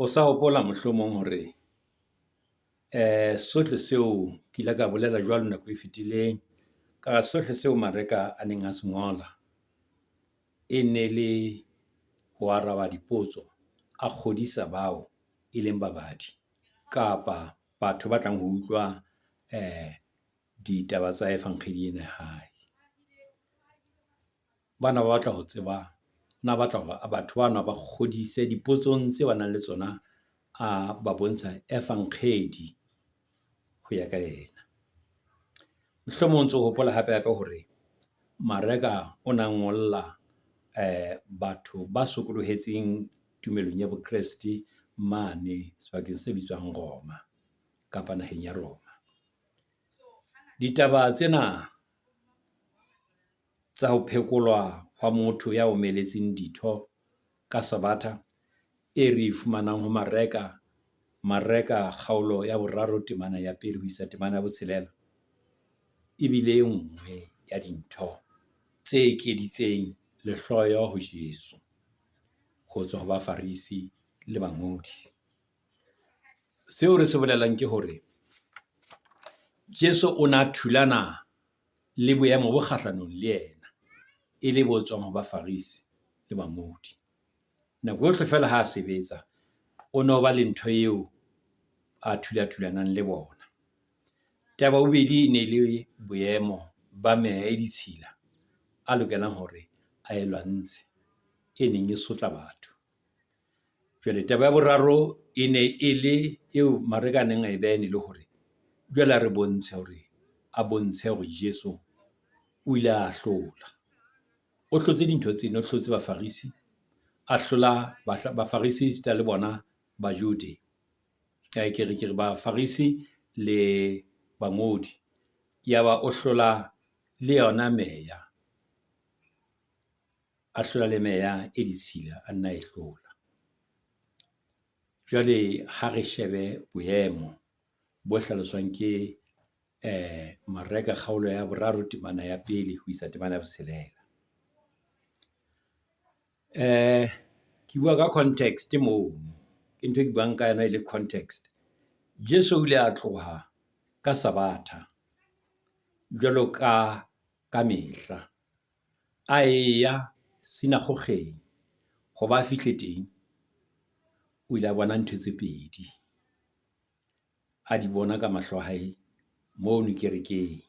O sa hopola mohlomong hore sohle seo ke ile ka bolela jwalo nako e fetileng, ka sohle seo Mareka a neng a se ngola e ne le ho araba dipotso, a kgodisa bao e leng babadi kapa batho ba tlang ho utlwa ditaba tsa efankgedi ena ya hae. Bana ba batla ho tseba, na batla hore batho bana ba kgodise dipotsong tse ba nang le tsona, a ba bontsha efankgedi ho ya ka yena. Mohlomong o ntso hopola hape hape hore Mareka o na ngolla batho ba sokolohetseng tumelong ya bo Kreste mane sebakeng se bitswang Roma kapa naheng ya Roma. Ditaba tsena tsa ho phekolwa hwa motho ya omeletseng ditho ka Sabatha, e re e fumanang ho Mareka. Mareka kgaolo ya boraro temana ya pele ho isa temana ya botshelela. Ebile e nngwe ya dintho tse ekeditseng lehloyo ho Jesu, ho tswa ho Bafarisi le bangodi. Seo re se bolelang ke hore Jesu o na thulana le boemo bo kgahlanong le yena, e le bo tswang ho Bafarisi le bangodi. Nako yohle feela ha a sebetsa, o no ba le ntho eo a thulathulanang le bona. Taba ya bobedi e ne le boemo ba meya e ditshila a lokelang hore ae lwantshe, e neng e sotla batho. Jwale taba ya boraro e ne e le eo Mareka a neng ae beha e ne le hore jwale a re bontshe hore, a bontshe hore Jesu o ile a hlola. O hlotse dintho tsena, o hlotse Bafarisi, a hlola Bafarisi esita le bona Bajode. Ke re, ke re Bafarisi le bangodi. Ya ba o hlola le yona meya, a hlola le meya e ditshila, a nna e hlola. Jwale ha re shebe boemo bo hlaloswang ke Mareka kgaolo ya boraro temana ya pele ho isa temana ya botshelela. Ke bua ka context moo, ke ntho e ke buang ka yona e le context. Jesu o ile a tloha ka Sabatha jwalo ka kamehla, a e ya sinagogeng. Hoba a fihle teng, o ile a bona ntho tse pedi, a di bona ka mahlo a hae mono kerekeng.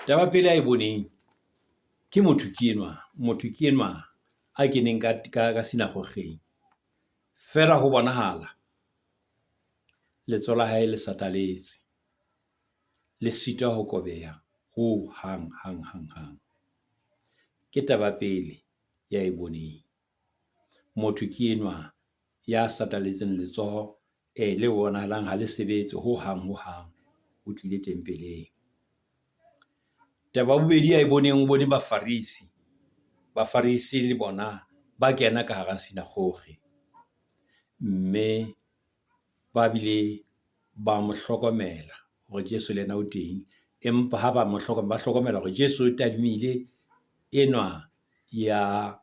Taba ya pele ae boneng, ke motho ke enwa, motho ke enwa a keneng ka sinagogeng. Feela ho bonahala letsoho la hae le satalletse, le sitwa ho kobeha hohang hang hang hang. Ke taba ya pele ya e boneng. Motho ke enwa ya satalletseng letsoho le bonahalang ha le sebetse hohang hohang, o tlile tempeleng. Taba ya bobedi ae boneng, o bone Bafarisi. Bafarisi le bona ba kena ka hara sinagogue, mme ba bile ba mo hlokomela hore Jesu le yena o teng. Empa ha ba mo ba hlokomela hore Jesu o tadimile enwa ya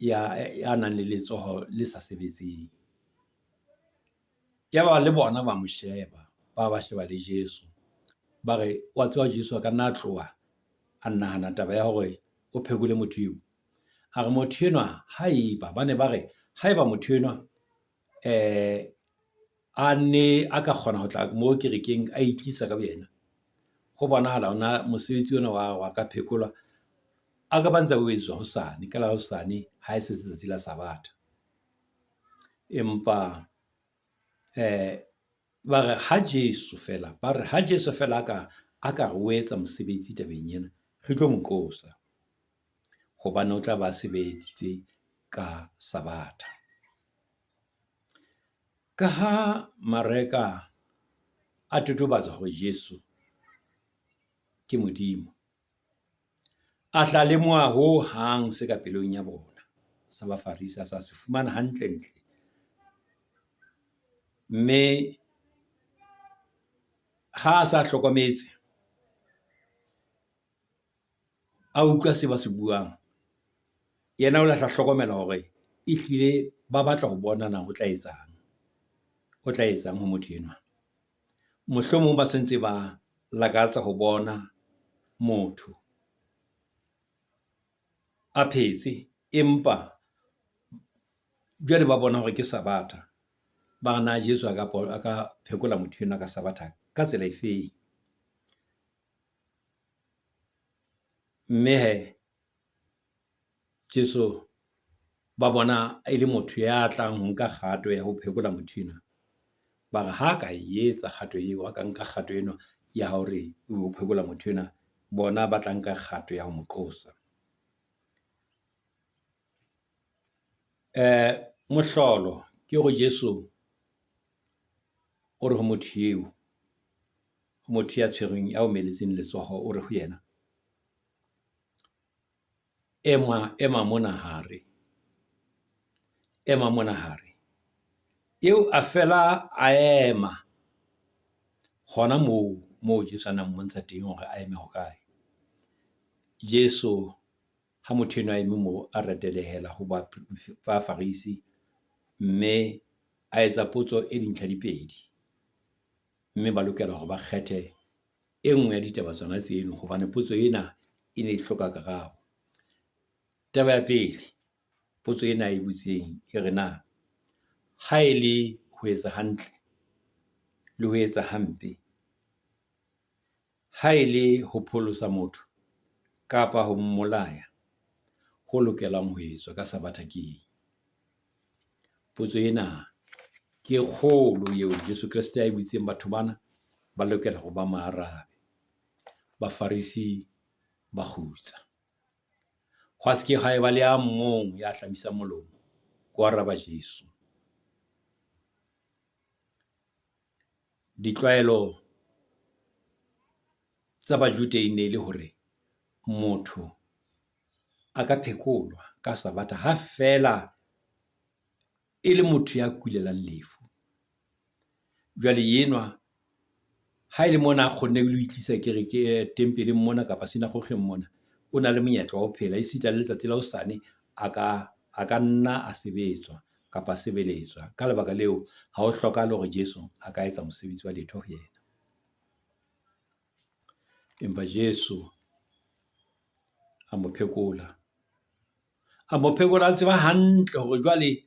nang le letsoho le sa sebetseng. Yaba le bona ba mo sheba, ba ba sheba le Jesu. Ba re, wa tseba Jesu a ka nna a tloha a nahana taba ya hore o phekole motho eo. A re motho enwa haeba, ba ne ba re haeba motho enwa a ne a ka kgona ho tla mo kerekeng, a itlisa ka boyena. Ho bonahala ona mosebetsi ona wa wa ka phekolwa, a ka ba ntse o etswa hosane, ka la hosane ha e se tsatsi la Sabatha. Empa ba re ha Jesu feela, ba re ha Jesu feela a ka re o etsa mosebetsi tabeng ena, re tlo mo qosa hobane o tla ba sebeditse ka Sabatha. Ka ha Mareka a totobatsa hore Jesu ke Modimo, a hla lemoha hohang se ka pelong ya bona, sa Bafarisi a sa se fumana hantle-ntle. Mme ha a sa hlokometse, a utlwa se ba se buang, yena o la hla hlokomela hore. Ehlile ba batla ho bona na o tla etsang, o tla etsang ho motho enwa. Mohlomong ba sentse ba lakatsa ho bona motho a phetse, empa jwale ba bona hore ke Sabatha. Ba re na Jesu a ka phekola motho enwa ka Sabatha ka tsela efeng? Mme hee Jesu ba bona e le motho ya tlang ho nka kgato ya ho phekola motho enwa. Ba re ha ka e etsa kgato eo, a ka nka kgato eno ya hore o phekola motho enwa, bona ba tla nka kgato ya ho mo qosa. Mohlolo ke hore Jesu o re ho motho eo, motho ya tshwerweng, ya omelletseng letsoho o re ho yena, ema ema mona hare, ema mona hare. Eo a fela a ema hona moo, moo Jesu a na mmontsha teng hore a eme hokae. Jesu ha motho enwa a eme moo, a retelehela ho Bafarisi mme a etsa potso e dintlha di pedi. Mme ba lokela hore ba kgethe e nngwe ya ditaba tsona tseno hobane potso ena e ne e hloka karabo. Taba ya pele, potso ena e butseng e re na ha e le ho etsa hantle le ho etsa hampe, ha e le ho pholosa motho kapa ho mmolaya, ho lokelang ho etswa ka Sabatha ke eng? Potso ena ke e kgolo eo Jesu Kreste a e butseng batho bana ba lokela hore ba mo arabe. Bafarisi ba kgutsa. Hwa se ke ha eba le a mong ya ahlamisang molomo ho araba Jesu. Ditlwaelo tsa Bajude e ne le hore motho a ka phekolwa ka Sabatha ha feela e le motho ya kulelang lefu. Jwale enwa ha e le mona a kgonne le ho itlisa kereke tempeleng mona kapa sinagogeng mona, o na le monyetla wa ho phela esita le letsatsi la hosane a ka nna a sebetswa kapa sebeletswa. Ka lebaka leo, ha ho hlokahale hore Jesu a ka etsa mosebetsi wa letho ho yena. Empa Jesu a mo phekola, a mo phekola a tseba hantle hore jwale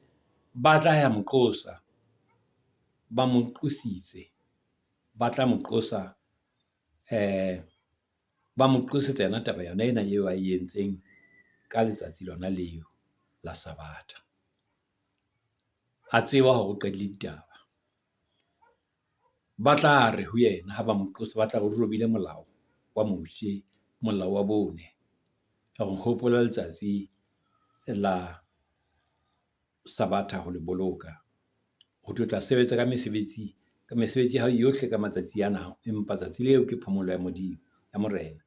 ba tla ya mo qosa, ba mo qositse, ba tla mo qosa ba mo qosetsa yona taba yona ena eo a e entseng ka letsatsi lona leo la Sabatha. A tseba hore o qadile ditaba. Ba tla re ho yena ha ba mo qosa, ba tla re o robile molao wa Moshe, molao wa bone. Ka re hopola letsatsi la Sabatha ho le boloka. Ho thwe o tla sebetsa ka mesebetsi, ka mesebetsi ya hao yohle ka matsatsi ana, empa tsatsi leo ke phomolo ya Modimo, ya Morena.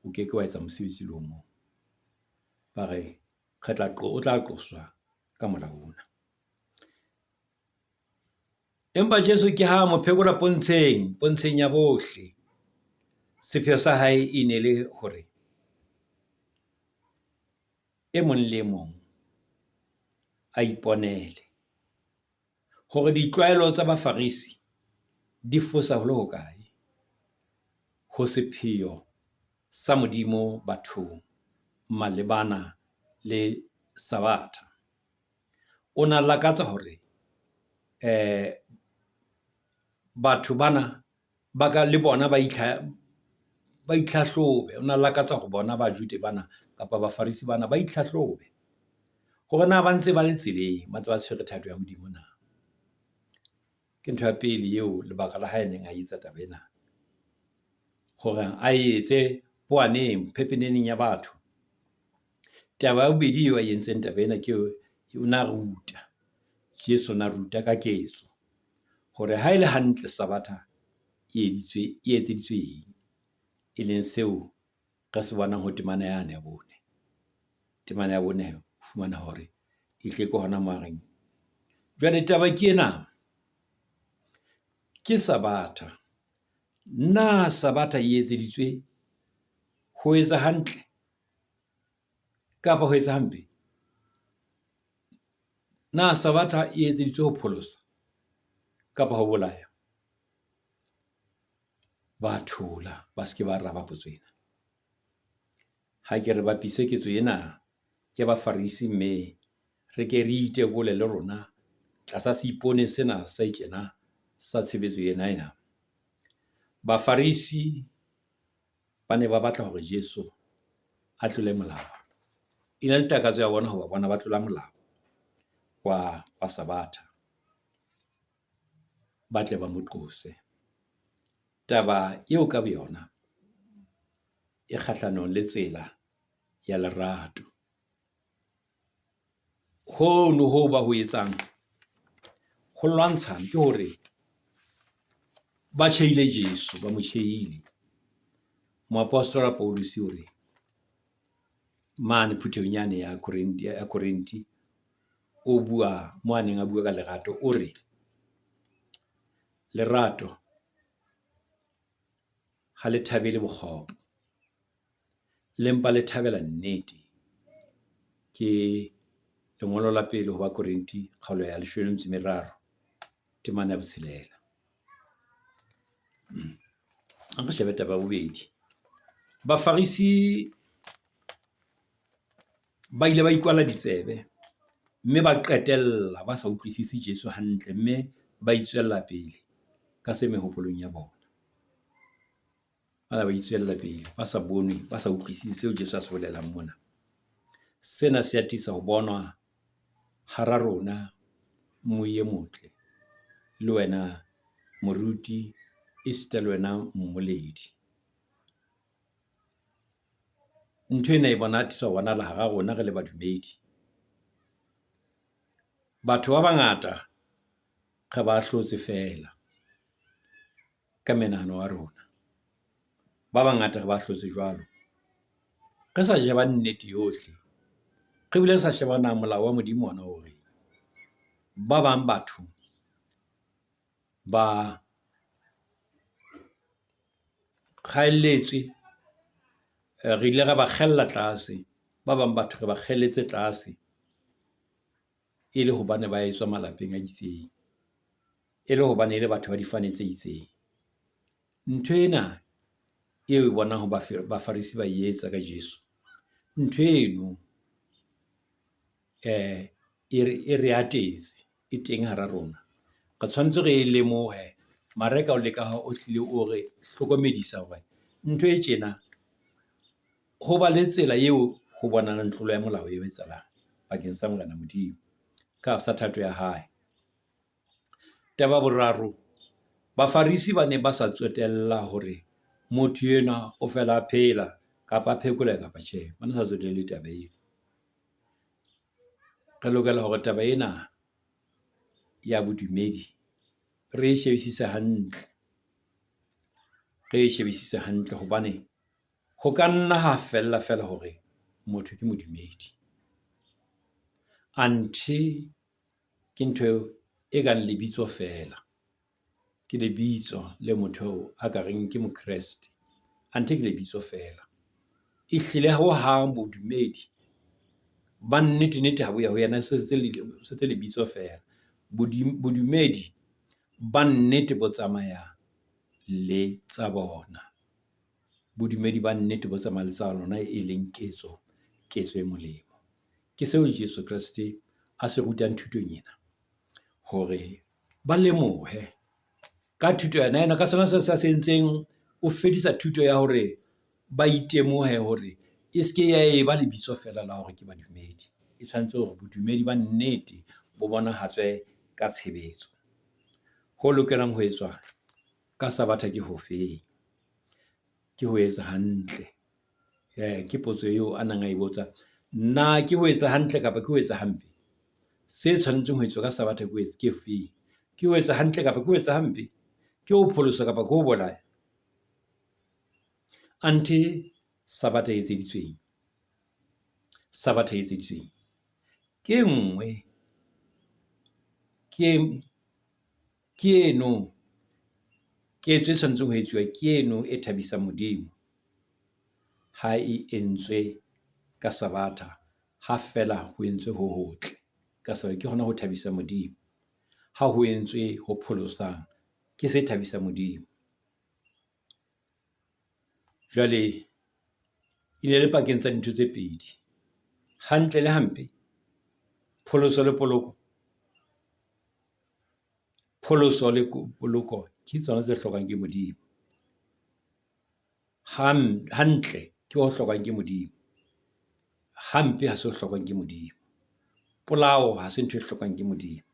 O keke wa etsa mosebetsi le o mong. Ba re re tla o tla qoswa ka molao ona. Empa Jesu ke ha mo phekola pontsheng, pontsheng ya bohle. Sepheo sa hae e ne le hore e mong le e mong a iponele hore ditlwaelo tsa Bafarisi di fosa ho le hokae ho sepheo sa Modimo bathong malebana le Sabatha. O na lakatsa hore batho bana ba ka le bona ba ba itlhahlobe. O na lakatsa hore bona Bajude bana kapa Bafarisi bana ba itlhahlobe hore na ba ntse ba le tseleng, ba ntse ba tshwere thato ya Modimo na. Ke ntho ya pele eo lebaka la hae neng a etsa taba ena, hore a etse powaneng, pepeneneng ya batho. Taba ya bobedi eo a entseng taba ena ke o na ruta, Jesu o na ruta ka ketso hore ha e le hantle Sabatha e editswe, e etseditswe eng? E leng seo re se bonang ho temana yane ya bone. Temana ya bone o fumana hore ehlile ke hona moo a reng, jwale taba ke ena, ke Sabatha. Na Sabatha e etseditswe ho etsa hantle kapa ho etsa hampe? Na Sabatha e etseditswe ho pholosa kapa ho bolaya? Ba thola, ba se ke ba araba potso ena. Ha ke re bapise ketso ena ya Bafarisi mme re ke re itekole le rona tlasa seipone sena se tjena sa tshebetso ena ena. Bafarisi ba ne ba batla hore Jesu a tlole molao. E ne le takatso ya bona ho ba bona ba tlola molao wa Sabatha, ba tle ba mo qose. Taba eo ka boyona e kgahlanong le tsela ya lerato. Hono hoo ba ho etsang ho lwantshang ke hore ba tjhehile Jesu, ba mo tjhehile. Moapostola Pauluse o re mane phuthehong yane ya ya Korinthe o bua moo a neng a bua ka lerato, o re lerato ha le thabele bokgopo, le mpa le thabela nnete. Ke lengolo la pele ho Bakorinthe kgaolo ya leshome le metso e meraro, temana ya botshelela. A re shebe taba ya bobedi. Bafarisi ba ile ba ikwala ditsebe mme ba qetella ba sa utlwisise Jesu hantle mme ba itswella pele ka se mehopolong ya bona. Ba itswella pele ba sa bone, ba sa utlwisise seo Jesu a se bolelang mona. Sena se atisa ho bonwa hara rona mmui e motle, le wena moruti, esita le wena mmoledi. Ntho ena e bona atisa ho bonahala hara rona re le badumedi. Batho ba bangata re ba ahlotse feela ka menahano ya rona. Ba bangata re ba ahlotse jwalo. Re sa sheba nnete yohle, re bile re sa sheba na molao wa Modimo ona o reng. Ba bang batho ba kgaelletswe, re ile ra ba kgella tlase. Ba bang batho re ba kgelletse tlase e le hobane ba etswa malapeng a itseng, e le hobane e le batho ba difane tse itseng. Ntho ena eo e bonang ho Bafarisi ba e etsa ka Jesu, ntho eno e re atetse, e teng hara rona. Re tshwanetse re e lemohe. Mareka o leka o hlile o re hlokomedisa hore ntho e tjena ho ba le tsela eo ho bonahalang tlolo ya molao e etsahalang bakeng sa Morena Modimo ka sa thato ya hae. Taba ya boraro, Bafarisi ba ne ba sa tsotella hore motho enwa o fela a phela kapa a phekoleha kapa tjhe. Ba ne sa tsotelle taba eo. Re lokela hore taba ena ya bodumedi re e shebisise hantle, re e shebisise hantle hobane ho ka nna ha fella feela hore motho ke modumedi. Anthe ke ntho e kang lebitso feela, ke lebitso le motho a ka reng ke Mokreste, anthe ke lebitso feela. Ehlile hohang bodumedi ba nnete-nnete ha bo ya ho yena, e sentse lebitso feela. Bodumedi ba nnete bo tsamaya le tsa bona. Bodumedi ba nnete bo tsamaya le tsa lona e leng ketso, ketso e molemo. Ke seo Jesu Kreste a se rutang thutong ena hore ba lemohe ka thuto yona ena, ka sona seo sa se entseng, o fedisa thuto ya hore ba itemohe hore e se ke ya eba lebitso feela la hore ke badumedi. E tshwanetse hore bodumedi ba nnete bo bonahatswe ka tshebetso. Ho lokelang ho etswa ka Sabatha ke hofeng? Ke ho etsa hantle. Ke potso eo a nang a e botsa. Na ke ho etsa hantle kapa ke ho etsa hampe? Se tshwanetseng ho etswa ka Sabatha ke ke efeng? Ke ho etsa hantle kapa ke ho etsa hampe? Ke ho pholosa kapa ke ho bolaya? Anthe Sabatha e etseditsweng? Sabatha e etseditsweng? Ke e nngwe ke ke eno ketso e tshwanetseng ho etsuwa ke eno e thabisang Modimo ha e entswe ka Sabatha, ha feela ho entswe ho hotle. ka ke hona ho thabisa Modimo. Ha ho entswe ho pholosang, ke se thabisang Modimo. Jwale e ne le pakeng tsa dintho tse pedi, hantle le hampe, pholoso le poloko. Pholoso le poloko ke tsona tse hlokwang ke Modimo. Hantle ke ho hlokwang ke Modimo, hampe ha se ho hlokwang ke Modimo. Polao ha se ntho e hlokwang ke Modimo.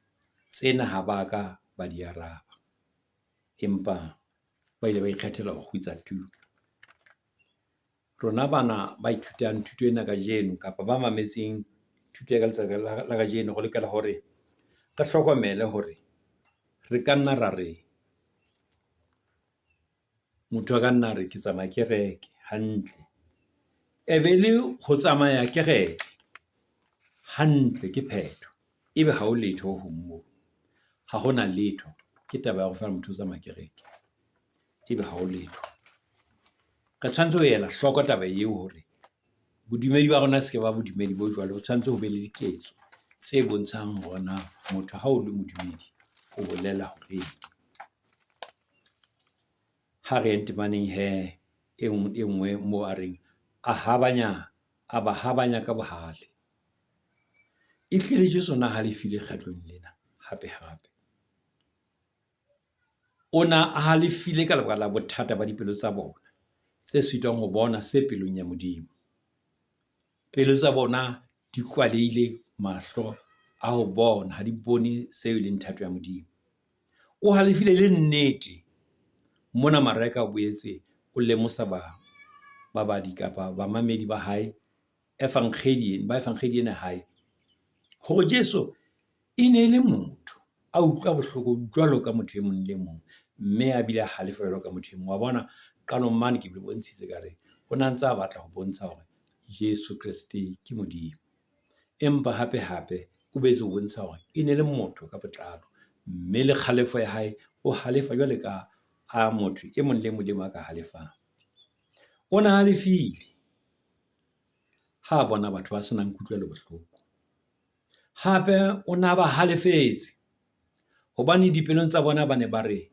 Tsena ha ba ka ba di araba, empa ba ile ba ikgethela ho kgutsa tu! Rona bana ba ithutang thuto ena kajeno kapa ba mametseng thuto ya ka letsatsi la kajeno, re lokela hore re hlokomele hore re ka nna ra re, motho a ka nna re ke tsamaya kereke hantle. E be le ho tsamaya kereke hantle ke phetho, ebe ha ho letho ho hong moo. Ha hona letho, ke taba ya hore feela motho o tsamaya kereke, ebe ha ho letho. Re tshwanetse ho ela hloko taba eo hore bodumedi ba rona e se ke ba bodumedi bo jwalo. Ho tshwanetse ho be le diketso tse bontshang hore na motho ha o le modumedi o bolela horeng. Ha re yeng temaneng hee e nngwe moo a reng, a habanya, a ba habanya ka bohale. Ehlile Jesu o na halefile kgetlong lena hape-hape. O na a halefile ka lebaka la bothata ba dipelo tsa bona tse sitwang ho bona se pelong ya Modimo. Pelo tsa bona di kwalehile mahlo a ho bona, ha di bone seo e leng thato ya Modimo. O halefile le nnete. Mona Mareka o boetse o lemosa babadi kapa bamamedi ba hae efankgedi, ba efankgedi ena ya hae hore Jesu e ne le motho, a utlwa bohloko jwalo ka motho e mong le mong, mme a bile a halefa jwalo ka motho e mong. Wa bona qalong mane ke le bontshitse ka re, o na ntsa batla ho bontsha hore Jesu Kreste ke Modimo. Empa hape-hape o boetse o bontsha hore e ne le motho ka botlalo, mme le kgalefo ya hae, o halefa jwale ka a motho e mong le mong le mong a ka halefang. O na halefile ha bona batho ba senang kutlwelo bohloko. Hape o na ba halefetse hobane dipelong tsa bona ba ne ba re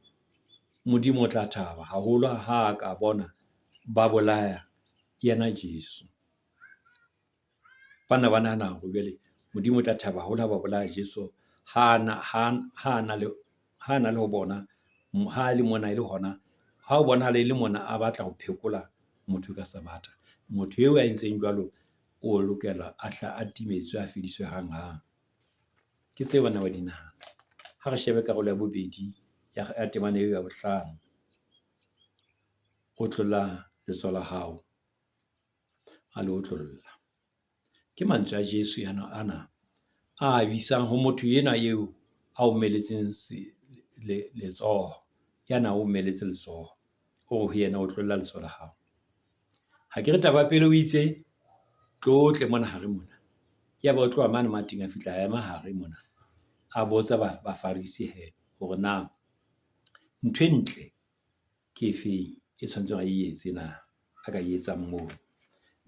Modimo o tla thaba haholo ha a ka bona ba bolaya yena Jesu. Ba na ba nahana hore jwale Modimo o tla thaba haholo ha ba bolaya Jesu ha na le ho bona, ha le mona e le hona, ha ho bonahala e le mona a batla ho phekola motho ka Sabatha. Motho eo a entseng jwalo o lokela a hla a timetswe, a fediswe hanghang. Ke tseo bana ba di nahana. Ha re shebe karolo ya bobedi ya temana eo ya bohlano. Otlolla letsoho la hao, a le otlolla. Ke mantswe a Jesu ana a isang ho motho enwa eo a omeletseng letsoho, ya na omeletse letsoho. O re ho yena otlolla letsoho la hao. Ha ke re taba ya pele o itse, tlo tle mona hare mona. Yaba o tloha mane mateng a fihla a ema hare mona. A botsa Bafarisi hee hore na ntho e ntle ke efeng e tshwanetseng a e etse na, a ka e etsang moo.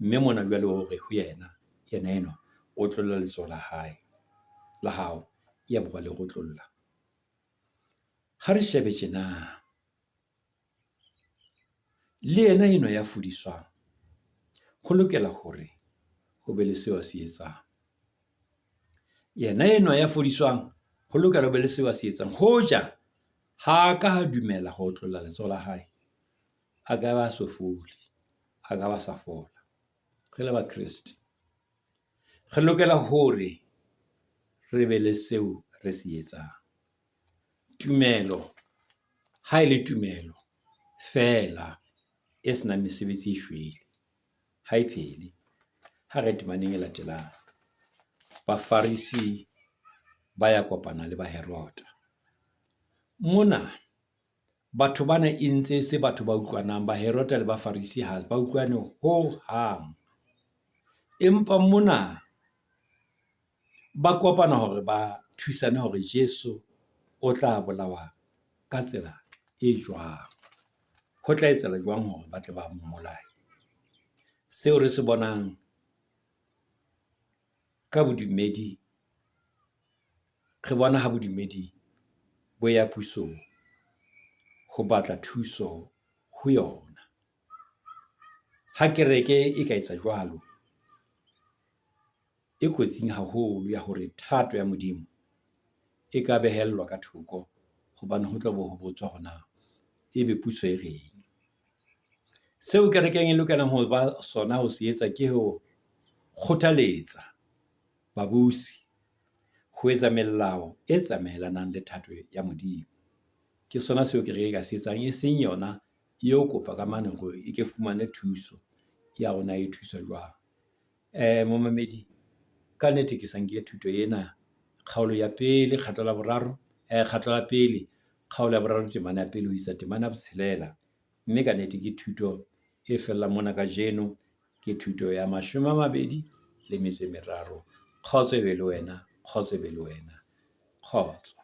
Mme mona jwale o re ho yena, yena enwa, otlolla letsoho la hae, la hao. Yaba wa le otlolla. Ha re shebe tjena, le yena enwa ya fodiswang, ho lokela hore ho be le seo a se etsang. Yena enwa ya fodiswang, ho lokela ho be le seo a se etsang. Hoja ha a ka dumela ho otlolla letsoho la hae, a ka ba so fole, a ka ba sa fola. Re le Bakreste, re lokela hore re be le seo re se etsang. Tumelo, ha e le tumelo feela e senang mesebetsi e shwele, ha e phele. Ha re temaneng e latelang. Bafarisi ba ya kopana le Baherota. Mona batho bana e ntse se batho ba utlwanang, Baherota le Bafarisi ha ba utlwane hohang. Empa mona ba kopana hore ba thusane hore Jesu o tla bolawa ka tsela e jwang. Ho tla etsahala jwang hore ba tle ba mmolaye. Seo re se bonang ka bodumedi Re bona ha bodumedi bo ya pusong ho batla thuso ho yona. Ha kereke e ka etsa jwalo, e kotsing haholo ya hore thato ya Modimo e ka behellwa ka thoko hobane ho tlabe ho botswa hore na ebe puso e reng? Seo kerekeng e lokelang ho ba sona ho se etsa ke ho kgothaletsa babusi ho etsa melao e tsamaelanang le thato ya Modimo. Ke sona seo kereke e ka se etsang, eseng yona e yo kopa ka mane hore e ke fumane thuso ya hore na e thuswa jwang? Momamedi kannete ke sa nkile thuto ena kgaolo ya pele, kgato la boraro kgato la pele, kgaolo ya boraro temana ya pele ho isa temana ya botshelela. Mme kannete ke thuto e fellang mona kajeno. Ke thuto ya mashome a mabedi le metso e meraro. Kgotso e be le wena. Kgotso e be le wena. Kgotso.